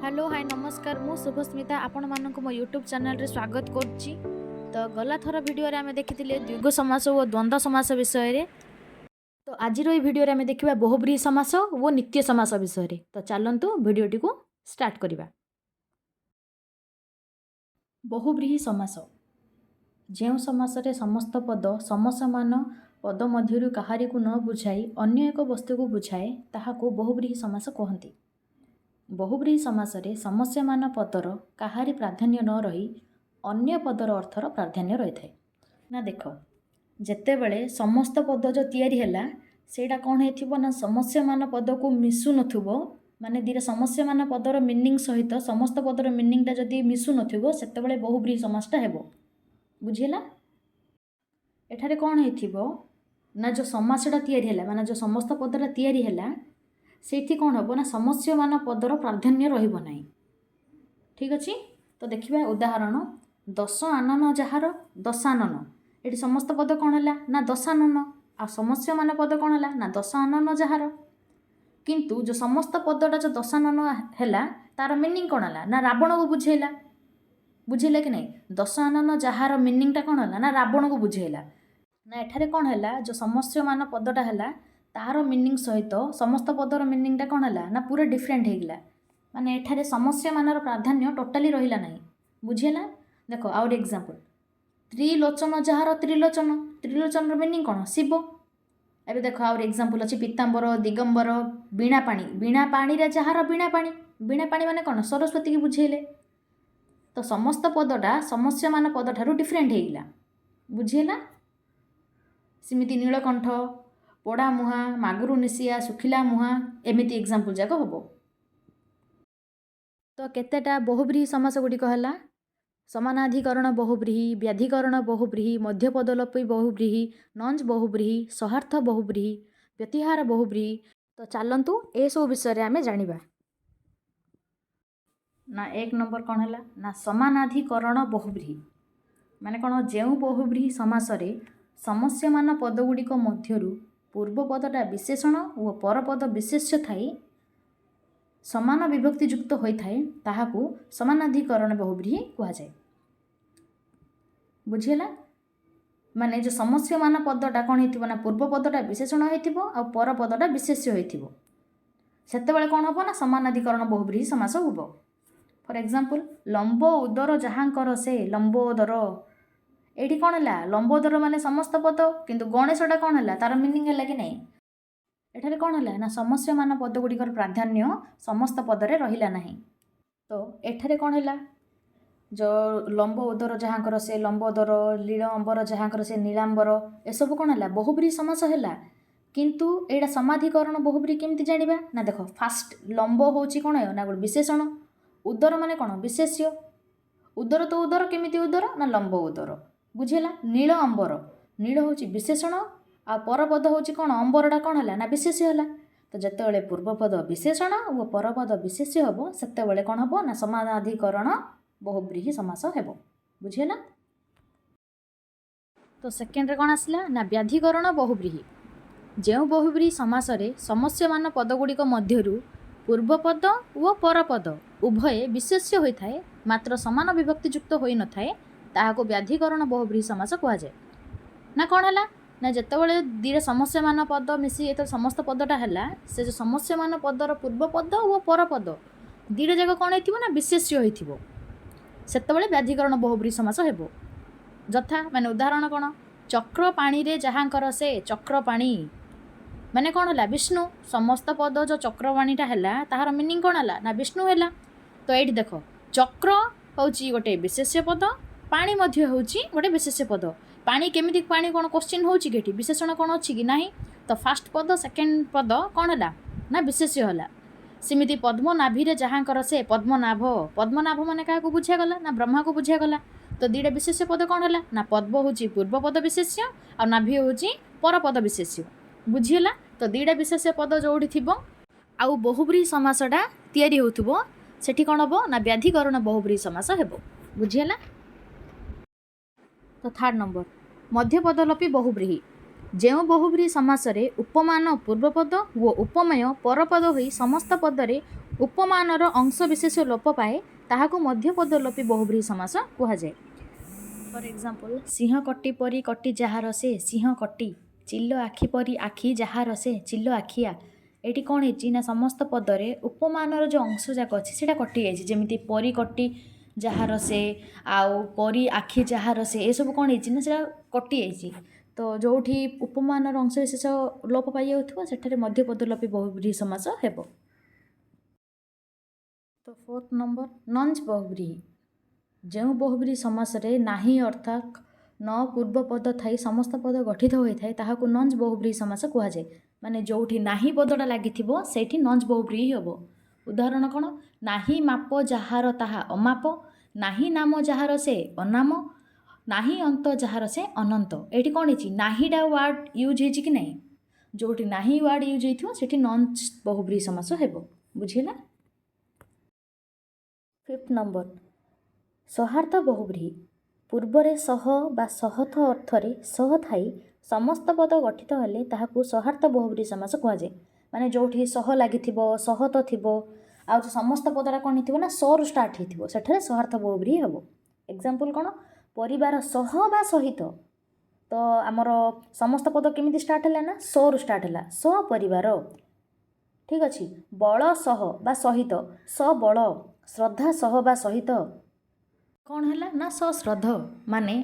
Hello, high, ନମସ୍କାର। ମୁଁ ଶୁଭସ୍ମିତା, ଆପଣମାନଙ୍କୁ ମୋ ୟୁଟ୍ୟୁବ୍ ଚ୍ୟାନେଲରେ ସ୍ୱାଗତ କରୁଛି। ତ ଗଲାଥର ଭିଡ଼ିଓରେ ଆମେ ଦେଖିଥିଲେ ଦ୍ୱିଗୁ ସମାସ ଓ ଦ୍ୱନ୍ଦ୍ୱ ସମାସ ବିଷୟରେ। ତ ଆଜିର ଏଇ ଭିଡ଼ିଓରେ ଆମେ ଦେଖିବା ବହୁବ୍ରୀହି ସମାସ ଓ ନିତ୍ୟ ସମାସ ବିଷୟରେ। ତ ଚାଲନ୍ତୁ, ଭିଡ଼ିଓଟିକୁ ଷ୍ଟାର୍ଟ କରିବା। ବହୁବ୍ରୀହି ସମାସ: ଯେଉଁ ସମାସରେ ସମସ୍ତ ପଦ ସମସମାନ ପଦ ମଧ୍ୟରୁ କାହାରିକୁ ନ ବୁଝାଇ ଅନ୍ୟ ଏକ ବସ୍ତୁକୁ ବୁଝାଏ, ତାହାକୁ ବହୁବ୍ରୀହି ସମାସ କୁହନ୍ତି। ବହୁବ୍ରୀହି ସମାସରେ ସମସ୍ୟମାନ ପଦର କାହାରି ପ୍ରାଧାନ୍ୟ ନ ରହି ଅନ୍ୟ ପଦର ଅର୍ଥର ପ୍ରାଧାନ୍ୟ ରହିଥାଏ। ନା ଦେଖ, ଯେତେବେଳେ ସମସ୍ତ ପଦ ଯେଉଁ ତିଆରି ହେଲା, ସେଇଟା କ'ଣ ହେଇଥିବ ନା ସମସ୍ୟମାନ ପଦକୁ ମିଶୁନଥିବ। ମାନେ ଦୁଇଟା ସମସ୍ୟମାନ ପଦର ମିନିଂ ସହିତ ସମସ୍ତ ପଦର ମିନିଂଟା ଯଦି ମିଶୁନଥିବ, ସେତେବେଳେ ବହୁବ୍ରୀହି ସମାସଟା ହେବ। ବୁଝିହେଲା? ଏଠାରେ କ'ଣ ହେଇଥିବ ନା ଯେଉଁ ସମାସଟା ତିଆରି ହେଲା, ମାନେ ଯେଉଁ ସମସ୍ତ ପଦଟା ତିଆରି ହେଲା, ସେଇଠି କ'ଣ ହେବ ନା ସମସ୍ୟମାନ ପଦର ପ୍ରାଧାନ୍ୟ ରହିବ ନାହିଁ। ଠିକ୍ ଅଛି। ତ ଦେଖିବା ଉଦାହରଣ। ଦଶ ଆନନ ଯାହାର ଦଶାନନ। ଏଠି ସମସ୍ତ ପଦ କ'ଣ ହେଲା ନା ଦଶାନନ। ଆଉ ସମସ୍ୟମାନ ପଦ କ'ଣ ହେଲା ନା ଦଶ ଆନନ ଯାହାର। କିନ୍ତୁ ଯେଉଁ ସମସ୍ତ ପଦଟା ଯେଉଁ ଦଶାନନ ହେଲା, ତାର ମିନିଂ କ'ଣ ହେଲା ନା ରାବଣକୁ ବୁଝେଇଲା। ବୁଝେଇଲା କି ନାହିଁ? ଦଶ ଆନନ ଯାହାର ମିନିଂଟା କ'ଣ ହେଲା ନା ରାବଣକୁ ବୁଝେଇଲା। ନା ଏଠାରେ କ'ଣ ହେଲା, ଯେଉଁ ସମସ୍ୟମାନ ପଦଟା ହେଲା, ତାର ମିନିଂ ସହିତ ସମସ୍ତ ପଦର ମିନିଂଟା କ'ଣ ହେଲା ନା ପୁରା ଡିଫରେଣ୍ଟ ହେଇଗଲା। ମାନେ ଏଠାରେ ସମସ୍ୟମାନର ପ୍ରାଧାନ୍ୟ ଟୋଟାଲି ରହିଲା ନାହିଁ। ବୁଝିହେଲା? ଦେଖ, ଆଉ ଗୋଟେ ଏକ୍ଜାମ୍ପଲ୍। ତ୍ରିଲୋଚନ ଯାହାର ତ୍ରିଲୋଚନ। ତ୍ରିଲୋଚନର ମିନିଂ କ'ଣ? ଶିବ। ଏବେ ଦେଖ, ଆହୁରି ଏକ୍ଜାମ୍ପଲ୍ ଅଛି। ପୀତାମ୍ବର, ଦିଗମ୍ବର, ବୀଣାପାଣି। ବୀଣାପାଣିରେ ଯାହାର ବୀଣାପାଣି। ବୀଣାପାଣି ମାନେ କ'ଣ? ସରସ୍ୱତୀକି ବୁଝେଇଲେ। ତ ସମସ୍ତ ପଦଟା ସମସ୍ୟମାନ ପଦଠାରୁ ଡିଫରେଣ୍ଟ ହେଇଗଲା। ବୁଝିହେଲା? ସେମିତି ନୀଳକଣ୍ଠ, ପୋଡ଼ା ମୁହାଁ, ମାଗୁରୁ ନିଶିଆ, ଶୁଖିଲା ମୁହାଁ, ଏମିତି ଏକ୍ଜାମ୍ପଲ୍ ଯାକ ହେବ। ତ କେତେଟା ବହୁବ୍ରୀହି ସମାସ ଗୁଡ଼ିକ ହେଲା? ସମାନାଧିକରଣ ବହୁବ୍ରୀହି, ବ୍ୟାଧିକରଣ ବହୁବ୍ରୀହି, ମଧ୍ୟପଦଲୋପୀ ବହୁବ୍ରୀହି, ନଞ୍ଜ ବହୁବ୍ରୀହି, ସହାର୍ଥ ବହୁବ୍ରୀହି, ବ୍ୟତିହାର ବହୁବ୍ରୀହି। ତ ଚାଲନ୍ତୁ, ଏସବୁ ବିଷୟରେ ଆମେ ଜାଣିବା। ନା ଏକ ନମ୍ବର କ'ଣ ହେଲା ନା ସମାନାଧିକରଣ ବହୁବ୍ରୀହି। ମାନେ କ'ଣ? ଯେଉଁ ବହୁବ୍ରୀହି ସମାସରେ ସମସ୍ୟମାନ ପଦଗୁଡ଼ିକ ମଧ୍ୟରୁ ପୂର୍ବ ପଦଟା ବିଶେଷଣ ଓ ପରପଦ ବିଶେଷ୍ୟ ଥାଇ ସମାନ ବିଭକ୍ତିଯୁକ୍ତ ହୋଇଥାଏ, ତାହାକୁ ସମାନାଧିକରଣ ବହୁବ୍ରୀହି କୁହାଯାଏ। ବୁଝିହେଲା? ମାନେ ଯେଉଁ ସମସ୍ୟମାନ ପଦଟା କ'ଣ ହେଇଥିବ ନା ପୂର୍ବ ପଦଟା ବିଶେଷଣ ହେଇଥିବ ଆଉ ପର ପଦଟା ବିଶେଷ୍ୟ ହେଇଥିବ। ସେତେବେଳେ କ'ଣ ହେବ ନା ସମାନାଧିକରଣ ବହୁବ୍ରୀହି ସମାସ ହେବ। ଫର୍ ଏକ୍ଜାମ୍ପଲ୍, ଲମ୍ବ ଉଦର ଯାହାଙ୍କର ସେ ଲମ୍ବୋଦର। ଏଇଠି କ'ଣ ହେଲା? ଲମ୍ବୋଦର ମାନେ ସମସ୍ତ ପଦ, କିନ୍ତୁ ଗଣେଶଟା କ'ଣ ହେଲା? ତାର ମିନିଂ ହେଲା କି ନାହିଁ? ଏଠାରେ କ'ଣ ହେଲା ନା ସମସ୍ୟମାନ ପଦ ଗୁଡ଼ିକର ପ୍ରାଧାନ୍ୟ ସମସ୍ତ ପଦରେ ରହିଲା ନାହିଁ। ତ ଏଠାରେ କ'ଣ ହେଲା? ଯେଉଁ ଲମ୍ବ ଉଦର ଯାହାଙ୍କର ସେ ଲମ୍ବୋଦର, ନୀଳ ଅମ୍ବର ଯାହାଙ୍କର ସେ ନୀଳାମ୍ବର, ଏସବୁ କ'ଣ ହେଲା? ବହୁବ୍ରୀହି ସମାସ ହେଲା। କିନ୍ତୁ ଏଇଟା ସମାଧିକରଣ ବହୁବ୍ରୀହି କେମିତି ଜାଣିବା? ନା ଦେଖ, ଫାଷ୍ଟ ଲମ୍ବ ହେଉଛି କ'ଣ ନା ଗୋଟେ ବିଶେଷଣ। ଉଦର ମାନେ କ'ଣ? ବିଶେଷ୍ୟ। ଉଦର ତ ଉଦର, କେମିତି ଉଦର? ନା ଲମ୍ବ ଉଦର। ବୁଝିହେଲା? ନୀଳ ଅମ୍ବର, ନୀଳ ହେଉଛି ବିଶେଷଣ ଆଉ ପରପଦ ହେଉଛି କ'ଣ? ଅମ୍ବରଟା କ'ଣ ହେଲା ନା ବିଶେଷ୍ୟ ହେଲା। ତ ଯେତେବେଳେ ପୂର୍ବପଦ ବିଶେଷଣ ଓ ପରପଦ ବିଶେଷ୍ୟ ହେବ, ସେତେବେଳେ କ'ଣ ହେବ ନା ସମାନାଧିକରଣ ବହୁବ୍ରୀହି ସମାସ ହେବ। ବୁଝିହେଲା? ତ ସେକେଣ୍ଡରେ କ'ଣ ଆସିଲା ନା ବ୍ୟାଧିକରଣ ବହୁବ୍ରୀହି। ଯେଉଁ ବହୁବ୍ରୀହି ସମାସରେ ସମସ୍ୟମାନ ପଦଗୁଡ଼ିକ ମଧ୍ୟରୁ ପୂର୍ବପଦ ଓ ପରପଦ ଉଭୟେ ବିଶେଷ୍ୟ ହୋଇଥାଏ, ମାତ୍ର ସମାନ ବିଭକ୍ତିଯୁକ୍ତ ହୋଇନଥାଏ, ତାହାକୁ ବ୍ୟାଧିକରଣ ବହୁବ୍ରୀହି ସମାସ କୁହାଯାଏ। ନା କ'ଣ ହେଲା ନା ଯେତେବେଳେ ଦୁଇଟା ସମସ୍ୟମାନ ପଦ ମିଶି ଯେତେବେଳେ ସମସ୍ତ ପଦଟା ହେଲା, ସେ ଯେଉଁ ସମସ୍ୟମାନ ପଦର ପୂର୍ବ ପଦ ଓ ପରପଦ ଦୁଇଟା ଯାକ କ'ଣ ହେଇଥିବ ନା ବିଶେଷ୍ୟ ହେଇଥିବ, ସେତେବେଳେ ବ୍ୟାଧିକରଣ ବହୁବ୍ରୀହି ସମାସ ହେବ। ଯଥା, ମାନେ ଉଦାହରଣ କ'ଣ? ଚକ୍ରପାଣିରେ ଯାହାଙ୍କର ସେ ଚକ୍ରପାଣି। ମାନେ କ'ଣ ହେଲା? ବିଷ୍ଣୁ। ସମସ୍ତ ପଦ ଯେଉଁ ଚକ୍ରପାଣିଟା ହେଲା, ତାହାର ମିନିଂ କ'ଣ ହେଲା ନା ବିଷ୍ଣୁ ହେଲା। ତ ଏଇଠି ଦେଖ, ଚକ୍ର ହେଉଛି ଗୋଟେ ବିଶେଷ୍ୟ ପଦ, ପାଣି ମଧ୍ୟ ହେଉଛି ଗୋଟେ ବିଶେଷ୍ୟ ପଦ। ପାଣି କେମିତି? ପାଣି କ'ଣ କୋଶ୍ଚିନ୍ ହେଉଛି କି ଏଠି? ବିଶେଷଣ କ'ଣ ଅଛି କି? ନାହିଁ। ତ ଫାଷ୍ଟ ପଦ, ସେକେଣ୍ଡ ପଦ କ'ଣ ହେଲା ନା ବିଶେଷ୍ୟ ହେଲା। ସେମିତି ପଦ୍ମନାଭିରେ ଯାହାଙ୍କର ସେ ପଦ୍ମନାଭ। ପଦ୍ମନାଭ ମାନେ କାହାକୁ ବୁଝାଗଲା ନା ବ୍ରହ୍ମାକୁ ବୁଝାଗଲା। ତ ଦୁଇଟା ବିଶେଷ୍ୟ ପଦ କ'ଣ ହେଲା ନା ପଦ୍ମ ହେଉଛି ପୂର୍ବ ପଦ ବିଶେଷ୍ୟ ଆଉ ନାଭି ହେଉଛି ପରପଦ ବିଶେଷ୍ୟ। ବୁଝିହେଲା? ତ ଦୁଇଟା ବିଶେଷ୍ୟ ପଦ ଯେଉଁଠି ଥିବ ଆଉ ବହୁବ୍ରୀହି ସମାସଟା ତିଆରି ହେଉଥିବ, ସେଠି କ'ଣ ହେବ ନା ବ୍ୟାଧିକରଣ ବହୁବ୍ରୀହି ସମାସ ହେବ। ବୁଝିହେଲା? ତ ଥାର୍ଡ଼ ନମ୍ବର, ମଧ୍ୟପଦଲୋପୀ ବହୁବ୍ରୀହି। ଯେଉଁ ବହୁବ୍ରୀହି ସମାସରେ ଉପମାନ ପୂର୍ବପଦ ଓ ଉପମେୟ ପରପଦ ହୋଇ ସମସ୍ତ ପଦରେ ଉପମାନର ଅଂଶବିଶେଷ ଲୋପ ପାଏ, ତାହାକୁ ମଧ୍ୟପଦଲୋପୀ ବହୁବ୍ରୀହି ସମାସ କୁହାଯାଏ। ଫର୍ ଏକ୍ଜାମ୍ପଲ୍, ସିଂହ କଟି ପରି କଟି ଯାହାର ସେ ସିଂହ କଟି, ଚିଲ ଆଖି ପରି ଆଖି ଯାହାର ସେ ଚିଲ ଆଖିଆ। ଏଇଠି କ'ଣ ହେଇଛି ନା ସମସ୍ତ ପଦରେ ଉପମାନର ଯେଉଁ ଅଂଶ ଯାକ ଅଛି, ସେଇଟା କଟିଯାଇଛି। ଯେମିତି ପରି କଟି ଯାହାର ସେ ଆଉ ପରି ଆଖି ଯାହାର ସେ, ଏସବୁ କ'ଣ ହେଇଛି ନା ସେଇଟା କଟିଯାଇଛି। ତ ଯେଉଁଠି ଉପମାନର ଅଂଶ ବିଶେଷ ଲୋପ ପାଇଯାଉଥିବ, ସେଠାରେ ମଧ୍ୟପଦଲୋପୀ ବହୁବ୍ରୀହି ସମାସ ହେବ। ତ ଫୋର୍ଥ ନମ୍ବର, ନଞ୍ଜ ବହୁବ୍ରୀହି। ଯେଉଁ ବହୁବ୍ରୀହି ସମାସରେ ନାହିଁ ଅର୍ଥାତ୍ ନ ପୂର୍ବ ପଦ ଥାଇ ସମସ୍ତ ପଦ ଗଠିତ ହୋଇଥାଏ, ତାହାକୁ ନଞ୍ଜ ବହୁବ୍ରୀହି ସମାସ କୁହାଯାଏ। ମାନେ ଯେଉଁଠି ନାହିଁ ପଦଟା ଲାଗିଥିବ, ସେଇଠି ନଞ୍ଜ ବହୁବ୍ରୀହି ହେବ। ଉଦାହରଣ କ'ଣ? ନାହିଁ ମାପ ଯାହାର ତାହା ଅମାପ, ନାହିଁ ନାମ ଯାହାର ସେ ଅନାମ, ନାହିଁ ଅନ୍ତ ଯାହାର ସେ ଅନନ୍ତ। ଏଇଠି କ'ଣ ହେଇଛି? ନାହିଁଟା ୱାର୍ଡ଼ ୟୁଜ୍ ହେଇଛି କି ନାହିଁ? ଯେଉଁଠି ନାହିଁ ୱାର୍ଡ଼ ୟୁଜ୍ ହେଇଥିବ, ସେଠି ନଞ୍ଜ ବହୁବ୍ରୀହି ସମାସ ହେବ। ବୁଝିହେଲା? ଫିଫ୍ଥ ନମ୍ବର, ସହାର୍ଥ ବହୁବ୍ରୀହି। ପୂର୍ବରେ ସହ ବା ସହତ ଅର୍ଥରେ ସହ ଥାଇ ସମସ୍ତ ପଦ ଗଠିତ ହେଲେ ତାହାକୁ ସହାର୍ଥ ବହୁବ୍ରୀହି ସମାସ କୁହାଯାଏ। ମାନେ ଯେଉଁଠି ସହ ଲାଗିଥିବ, ସହତ ଥିବ, ଆଉ ଯେଉଁ ସମସ୍ତ ପଦଟା କ'ଣ ହେଇଥିବ ନା ସରୁ ଷ୍ଟାର୍ଟ ହେଇଥିବ, ସେଠାରେ ସହାର୍ଥ ବହୁବ୍ରୀହି ହେବ। ଏକ୍ଜାମ୍ପଲ୍ କ'ଣ? ପରିବାର ସହ ବା ସହିତ। ତ ଆମର ସମସ୍ତ ପଦ କେମିତି ଷ୍ଟାର୍ଟ ହେଲା ନା ସରୁ ଷ୍ଟାର୍ଟ ହେଲା, ସପରିବାର। ଠିକ୍ ଅଛି। ବଳ ସହ ବା ସହିତ, ସବଳ। ଶ୍ରଦ୍ଧା ସହ ବା ସହିତ କ'ଣ ହେଲା ନା ସଶ୍ରଦ୍ଧ। ମାନେ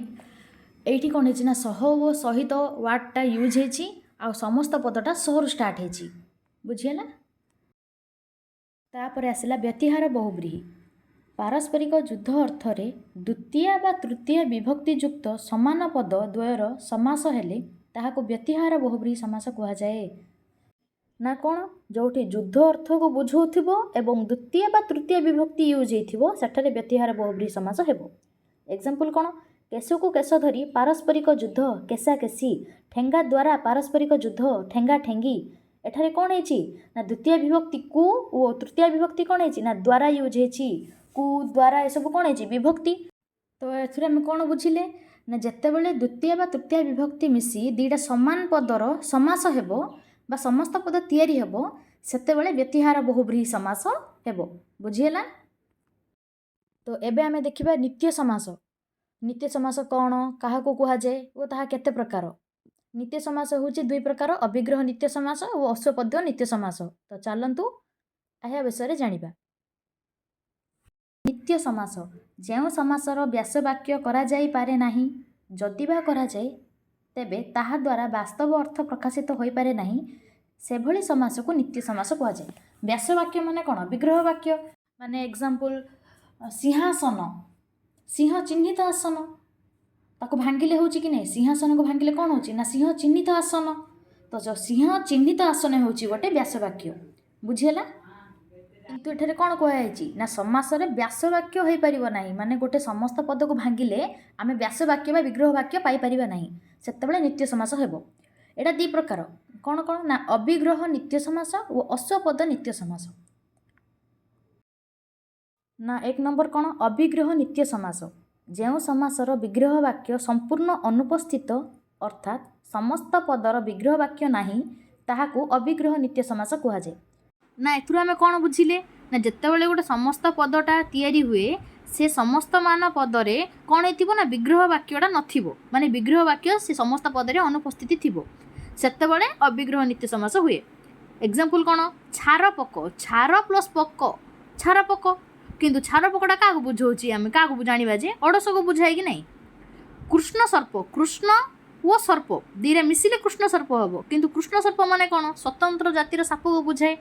ଏଇଠି କ'ଣ ହେଇଛି ନା ସହ ଓ ସହିତ ୱାର୍ଡ଼ଟା ୟୁଜ୍ ହେଇଛି ଆଉ ସମସ୍ତ ପଦଟା ସରୁ ଷ୍ଟାର୍ଟ ହେଇଛି। ବୁଝିହେଲା? ତାପରେ ଆସିଲା ବ୍ୟତିହାର ବହୁବ୍ରୀହି। ପାରସ୍ପରିକ ଯୁଦ୍ଧ ଅର୍ଥରେ ଦ୍ୱିତୀୟା ବା ତୃତୀୟା ବିଭକ୍ତିଯୁକ୍ତ ସମାନ ପଦ ଦ୍ୱୟର ସମାସ ହେଲେ ତାହାକୁ ବ୍ୟତିହାର ବହୁବ୍ରୀହି ସମାସ କୁହାଯାଏ। ନା କ'ଣ? ଯେଉଁଠି ଯୁଦ୍ଧ ଅର୍ଥକୁ ବୁଝାଉଥିବ ଏବଂ ଦ୍ୱିତୀୟ ବା ତୃତୀୟ ବିଭକ୍ତି ୟୁଜ୍ ହେଇଥିବ, ସେଠାରେ ବ୍ୟତିହାର ବହୁବ୍ରୀହି ସମାସ ହେବ। ଏକ୍ଜାମ୍ପଲ୍ କ'ଣ? କେଶକୁ କେଶ ଧରି ପାରସ୍ପରିକ ଯୁଦ୍ଧ, କେଶାକେଶି। ଠେଙ୍ଗା ଦ୍ୱାରା ପାରସ୍ପରିକ ଯୁଦ୍ଧ, ଠେଙ୍ଗା ଠେଙ୍ଗି। ଏଠାରେ କ'ଣ ହେଇଛି ନା ଦ୍ୱିତୀୟ ବିଭକ୍ତି କୁ ଓ ତୃତୀୟ ବିଭକ୍ତି କ'ଣ ହେଇଛି ନା ଦ୍ୱାରା ୟୁଜ୍ ହେଇଛି। କୁ, ଦ୍ୱାରା ଏସବୁ କ'ଣ ହେଇଛି? ବିଭକ୍ତି। ତ ଏଥିରେ ଆମେ କ'ଣ ବୁଝିଲେ ନା ଯେତେବେଳେ ଦ୍ୱିତୀୟ ବା ତୃତୀୟ ବିଭକ୍ତି ମିଶି ଦୁଇଟା ସମାନ ପଦର ସମାସ ହେବ ବା ସମସ୍ତ ପଦ ତିଆରି ହେବ, ସେତେବେଳେ ବ୍ୟତିହାର ବହୁବ୍ରୀହି ସମାସ ହେବ। ବୁଝିହେଲା? ତ ଏବେ ଆମେ ଦେଖିବା ନିତ୍ୟ ସମାସ। ନିତ୍ୟ ସମାସ କ'ଣ, କାହାକୁ କୁହାଯାଏ ଓ ତାହା କେତେ ପ୍ରକାର? ନିତ୍ୟ ସମାସ ହେଉଛି ଦୁଇ ପ୍ରକାର, ଅବିଗ୍ରହ ନିତ୍ୟ ସମାସ ଓ ଅଶ୍ୱପଦ୍ୟ ନିତ୍ୟ ସମାସ। ତ ଚାଲନ୍ତୁ ଏହା ବିଷୟରେ ଜାଣିବା। ନିତ୍ୟ ସମାସ: ଯେଉଁ ସମାସର ବ୍ୟାସବାକ୍ୟ କରାଯାଇପାରେ ନାହିଁ, ଯଦି ବା କରାଯାଏ ତେବେ ତାହା ଦ୍ୱାରା ବାସ୍ତବ ଅର୍ଥ ପ୍ରକାଶିତ ହୋଇପାରେ ନାହିଁ, ସେଭଳି ସମାସକୁ ନିତ୍ୟ ସମାସ କୁହାଯାଏ। ବ୍ୟାସବାକ୍ୟ ମାନେ କ'ଣ? ବିଗ୍ରହ ବାକ୍ୟ। ମାନେ ଏକ୍ଜାମ୍ପଲ୍, ସିଂହାସନ, ସିଂହ ଚିହ୍ନିତ ଆସନ। ତାକୁ ଭାଙ୍ଗିଲେ ହେଉଛି କି ନାହିଁ? ସିଂହାସନକୁ ଭାଙ୍ଗିଲେ କ'ଣ ହେଉଛି ନା ସିଂହ ଚିହ୍ନିତ ଆସନ। ତ ଯେଉଁ ସିଂହ ଚିହ୍ନିତ ଆସନ ହେଉଛି ଗୋଟେ ବ୍ୟାସବାକ୍ୟ। ବୁଝିହେଲା? କିନ୍ତୁ ଏଠାରେ କ'ଣ କୁହାଯାଇଛି ନା ସମାସରେ ବ୍ୟାସବାକ୍ୟ ହୋଇପାରିବ ନାହିଁ। ମାନେ ଗୋଟେ ସମସ୍ତ ପଦକୁ ଭାଙ୍ଗିଲେ ଆମେ ବ୍ୟାସବାକ୍ୟ ବା ବିଗ୍ରହ ବାକ୍ୟ ପାଇପାରିବା ନାହିଁ, ସେତେବେଳେ ନିତ୍ୟ ସମାସ ହେବ। ଏଇଟା ଦୁଇ ପ୍ରକାର। କ'ଣ କ'ଣ ନା ଅବିଗ୍ରହ ନିତ୍ୟ ସମାସ ଓ ଅଶ୍ୱପଦ ନିତ୍ୟ ସମାସ। ନା ଏକ ନମ୍ବର କ'ଣ? ଅବିଗ୍ରହ ନିତ୍ୟ ସମାସ। ଯେଉଁ ସମାସର ବିଗ୍ରହ ବାକ୍ୟ ସମ୍ପୂର୍ଣ୍ଣ ଅନୁପସ୍ଥିତ, ଅର୍ଥାତ୍ ସମସ୍ତ ପଦର ବିଗ୍ରହ ବାକ୍ୟ ନାହିଁ, ତାହାକୁ ଅବିଗ୍ରହ ନିତ୍ୟ ସମାସ କୁହାଯାଏ। ନା ଏଥିରୁ ଆମେ କ'ଣ ବୁଝିଲେ ନା ଯେତେବେଳେ ଗୋଟେ ସମସ୍ତ ପଦଟା ତିଆରି ହୁଏ, ସେ ସମସ୍ତ ମାନ ପଦରେ କ'ଣ ହେଇଥିବ ନା ବିଗ୍ରହ ବାକ୍ୟଟା ନଥିବ, ମାନେ ବିଗ୍ରହ ବାକ୍ୟ ସେ ସମସ୍ତ ପଦରେ ଅନୁପସ୍ଥିତି ଥିବ, ସେତେବେଳେ ଅବିଗ୍ରହ ନିତ୍ୟ ସମାସ ହୁଏ। ଏକ୍ଜାମ୍ପଲ୍ କ'ଣ? ଛାର ପୋକ। ଛାର ପ୍ଲସ୍ ପୋକ, ଛାର ପୋକ। କିନ୍ତୁ ଛାର ପୋକଟା କାହାକୁ ବୁଝାଉଛି? ଆମେ କାହାକୁ ଜାଣିବା ଯେ ଅଡ଼ସକୁ ବୁଝାଏ କି ନାହିଁ? କୃଷ୍ଣ ସର୍ପ। କୃଷ୍ଣ ଓ ସର୍ପ ଦୁଇଟା ମିଶିଲେ କୃଷ୍ଣ ସର୍ପ ହେବ। କିନ୍ତୁ କୃଷ୍ଣ ସର୍ପ ମାନେ କ'ଣ? ସ୍ୱତନ୍ତ୍ର ଜାତିର ସାପକୁ ବୁଝାଏ।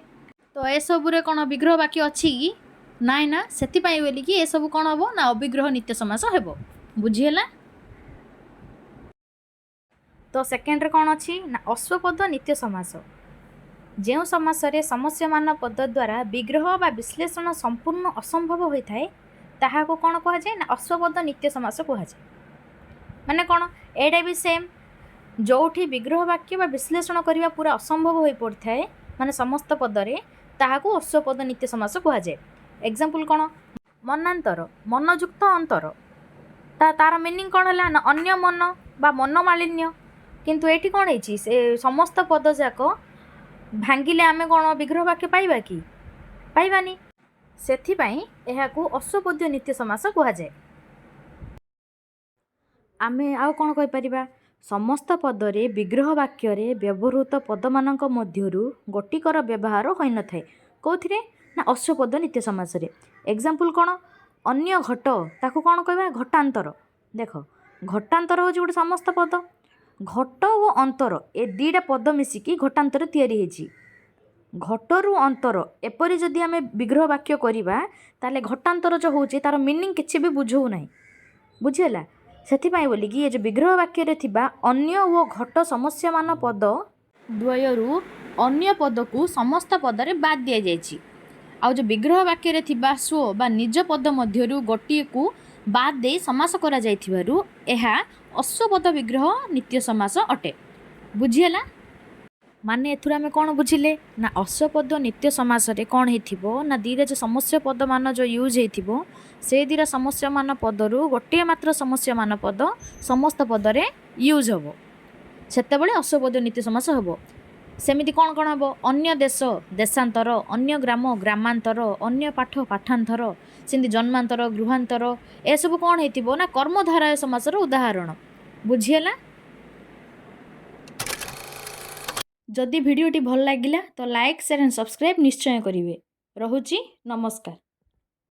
ତ ଏସବୁରେ କ'ଣ ବିଗ୍ରହ ବାକ୍ୟ ଅଛି କି? ନାଇଁ ନା? ସେଥିପାଇଁ ବୋଲିକି ଏସବୁ କ'ଣ ହେବ ନା ଅବିଗ୍ରହ ନିତ୍ୟ ସମାସ ହେବ। ବୁଝିହେଲା? ତ ସେକେଣ୍ଡରେ କ'ଣ ଅଛି ନା ଅଶ୍ୱପଦ ନିତ୍ୟ ସମାସ। ଯେଉଁ ସମାସରେ ସମସ୍ୟମାନ ପଦ ଦ୍ୱାରା ବିଗ୍ରହ ବା ବିଶ୍ଳେଷଣ ସମ୍ପୂର୍ଣ୍ଣ ଅସମ୍ଭବ ହୋଇଥାଏ, ତାହାକୁ କ'ଣ କୁହାଯାଏ ନା ଅଶ୍ୱପଦ ନିତ୍ୟ ସମାସ କୁହାଯାଏ। ମାନେ କ'ଣ? ଏଇଟା ବି ସେମ୍, ଯେଉଁଠି ବିଗ୍ରହ ବାକ୍ୟ ବା ବିଶ୍ଳେଷଣ କରିବା ପୁରା ଅସମ୍ଭବ ହୋଇପଡ଼ିଥାଏ, ମାନେ ସମସ୍ତ ପଦରେ, ତାହାକୁ ଅଶ୍ୱପଦ ନିତ୍ୟ ସମାସ କୁହାଯାଏ। ଏକ୍ଜାମ୍ପଲ୍ କ'ଣ? ମନାନ୍ତର, ମନଯୁକ୍ତ ଅନ୍ତର। ତାର ମିନିଂ କ'ଣ ହେଲା ନା ଅନ୍ୟ ମନ ବା ମନୋମାଳିନ୍ୟ। କିନ୍ତୁ ଏଇଠି କ'ଣ ହେଇଛି? ସେ ସମସ୍ତ ପଦ ଯାକ ଭାଙ୍ଗିଲେ ଆମେ କ'ଣ ବିଗ୍ରହ ବାକ୍ୟ ପାଇବା କି? ପାଇବାନି। ସେଥିପାଇଁ ଏହାକୁ ଅଶ୍ୱପଦ୍ୟ ନିତ୍ୟ ସମାସ କୁହାଯାଏ। ଆମେ ଆଉ କ'ଣ କହିପାରିବା? ସମସ୍ତ ପଦରେ ବିଗ୍ରହ ବାକ୍ୟରେ ବ୍ୟବହୃତ ପଦମାନଙ୍କ ମଧ୍ୟରୁ ଗୋଟିକର ବ୍ୟବହାର ହୋଇନଥାଏ। କେଉଁଥିରେ ନା ଅଶ୍ୱପଦ ନିତ୍ୟ ସମାସରେ। ଏକ୍ଜାମ୍ପଲ୍ କ'ଣ? ଅନ୍ୟ ଘଟ, ତାକୁ କ'ଣ କହିବା? ଘଟାନ୍ତର। ଦେଖ, ଘଟାନ୍ତର ହେଉଛି ଗୋଟେ ସମସ୍ତ ପଦ। ଘଟ ଓ ଅନ୍ତର, ଏ ଦୁଇଟା ପଦ ମିଶିକି ଘଟାନ୍ତର ତିଆରି ହେଇଛି। ଘଟରୁ ଅନ୍ତର, ଏପରି ଯଦି ଆମେ ବିଗ୍ରହ ବାକ୍ୟ କରିବା, ତାହେଲେ ଘଟାନ୍ତର ଯେଉଁ ହେଉଛି, ତା'ର ମିନିଂ କିଛି ବି ବୁଝାଉ ନାହିଁ। ବୁଝିହେଲା? ସେଥିପାଇଁ ବୋଲିକି ଏ ଯେଉଁ ବିଗ୍ରହ ବାକ୍ୟରେ ଥିବା ଅନ୍ୟ ଓ ଘଟ ସମସ୍ୟମାନ ପଦ ଦ୍ୱୟରୁ ଅନ୍ୟ ପଦକୁ ସମସ୍ତ ପଦରେ ବାଦ୍ ଦିଆଯାଇଛି। ଆଉ ଯେଉଁ ବିଗ୍ରହ ବାକ୍ୟରେ ଥିବା ସ୍ୱ ବା ନିଜ ପଦ ମଧ୍ୟରୁ ଗୋଟିଏକୁ ବାଦ୍ ଦେଇ ସମାସ କରାଯାଇଥିବାରୁ ଏହା ଅଶ୍ୱପଦ ବିଗ୍ରହ ନିତ୍ୟ ସମାସ ଅଟେ। ବୁଝିହେଲା? ମାନେ ଏଥିରୁ ଆମେ କ'ଣ ବୁଝିଲେ ନା ଅଶ୍ୱପଦ ନିତ୍ୟ ସମାସରେ କ'ଣ ହେଇଥିବ ନା ଦୁଇଟା ଯେଉଁ ସମସ୍ୟ ପଦମାନ ଯେଉଁ ୟୁଜ୍ ହେଇଥିବ, ସେ ଦୁଇଟା ସମସ୍ୟମାନ ପଦରୁ ଗୋଟିଏ ମାତ୍ର ସମସ୍ୟମାନ ପଦ ସମସ୍ତ ପଦରେ ୟୁଜ୍ ହେବ, ସେତେବେଳେ ଅଶ୍ୱପଦ ନିତ୍ୟ ସମାସ ହେବ। ସେମିତି କ'ଣ କ'ଣ ହେବ? ଅନ୍ୟ ଦେଶ ଦେଶାନ୍ତର, ଅନ୍ୟ ଗ୍ରାମ ଗ୍ରାମାନ୍ତର, ଅନ୍ୟ ପାଠ ପାଠାନ୍ତର, ସେମିତି ଜନ୍ମାନ୍ତର ଗୃହାନ୍ତର, ଏସବୁ କ'ଣ ହେଇଥିବ ନା କର୍ମଧାରୟ ସମାସର ଉଦାହରଣ। ବୁଝିହେଲା? ଯଦି ଭିଡ଼ିଓଟି ଭଲ ଲାଗିଲା ତ ଲାଇକ୍, ସେୟାର ଆଣ୍ଡ ସବସ୍କ୍ରାଇବ୍ ନିଶ୍ଚୟ କରିବେ। ରହୁଛି, ନମସ୍କାର।